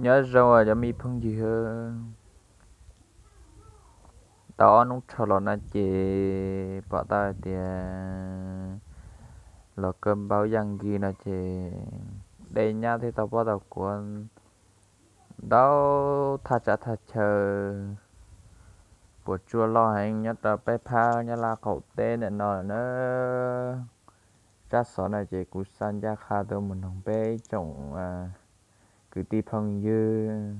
Nyob zoo cov me phooj ywg, tau ob hnub dhau los no ces pom tau hais tias los kawg npaum yaj nkig no ces dej nyab thiab tau pob tau kuav ntau thaj tsam thaj chaw puas tsuaj loj heev nyob rau peb phab Nyab Laj qaum teb ntawm no na. Tsab xov no ces kuv xa ncaj qha tuaj mus noog peb tsoom kwv tij phooj ywg,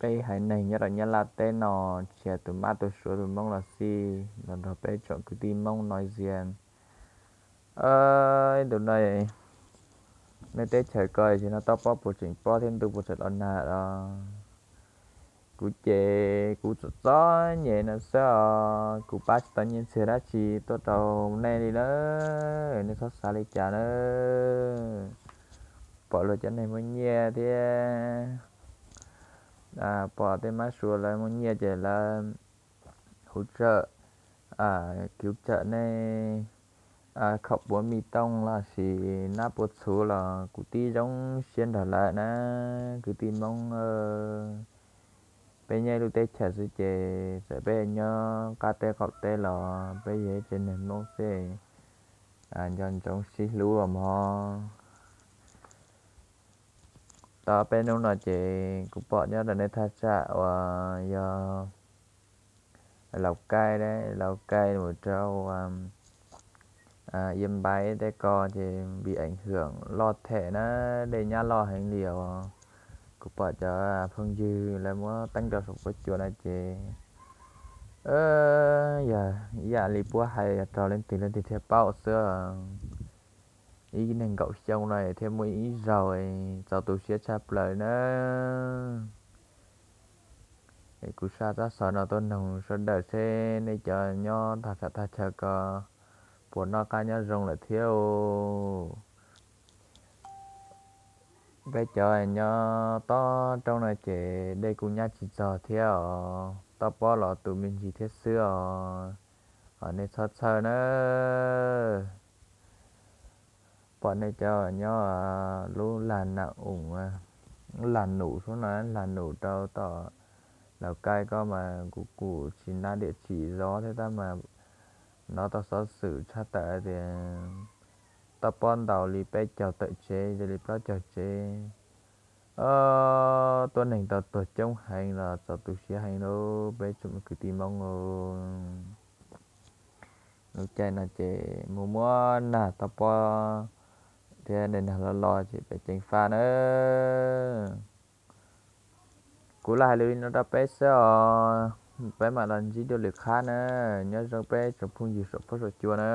peb haiv neeg nyob rau Nyab Laj teb no, tsis hais tus mab tus suav tus Hmoob los xij, los nrog peb tsoom kwv tij Hmoob no xias. Ib ntus no nej teb chaws ko tam sim no toj pob puas tseem pob thiab ntuj puas tseem los nag los? Kuv ces kuv txom txom nyem no xwb os, kuv pab tsis tau nyiaj txiag dab tsi tuaj rau nej li na. Nej txhob xav li cas na. Pom luag cov neeg muaj nyiaj thiab pom tej mab suav lawv muaj nyiaj ces lawv hỗ trợ, cứu trợ nej khaum puav mi tooj los sis nab puav txhuv los kuv tib zoo siab nrog lawv na. Kwv tij Hmoob, peb nyob ib lub teb chaws xwb ces txawm peb nyob qab teb qaum teb los peb yog ib tsev neeg Hmoob xwb, nco ntsoov sib hlub os mog. Tau peb hnub no ces kuv pom nyob rau nej thaj tsam uas yog Laus Kaij, Laus Kaij mus rau Yia Npaiv tej ko ces vim ảnh hưởng loj them na, dej nyab loj heev li os. Kuv pom cov phooj ywg lawv muab teeb rau saum huab cua no ces yog ib yam li puab hais yog raug leej twg leej twg thiaj paub xwb. Ib neeg nkaum xyoo no thiaj muaj ib zaug, txaus tu siab tshaj plaws na. Kuv xa tsab xov no tuaj noog sawv daws seb nej cov nyob tag tsam tag chaw ko puas noj qab nyob zoo lawm thiab. Peb cov nyob tob roob no ces dej kuj nyab tsis txog thiab os, toj pob los tu me ntsis thiab xwb os. Nej txhob txhawj na. Pom nej cov nyob lub Lag Nam Um, Lag Num xwb no, Lag Num rau tom Laus Kaij ko mas kuv kuj tsis nab diam tsim zov thiab tab mas hnov tau xov xwm tshaj tawm tias toj pob ntaus li peb caug tawm tsev, yog li plaub caug tsev. Tuab neeg tau tuag coob heev los txaus tu siab heev lauj peb tsoom kwv tij Hmoob. Lub caij no ces mus muab nag toj pob thiab dej nag los los ces peb ceev faj na. Kuv los hais lus li no rau peb xwb os, peb mam los ntsib dua lwm qhab na. Nyob zoo peb tsoom phooj ywg saum huab saum cua na.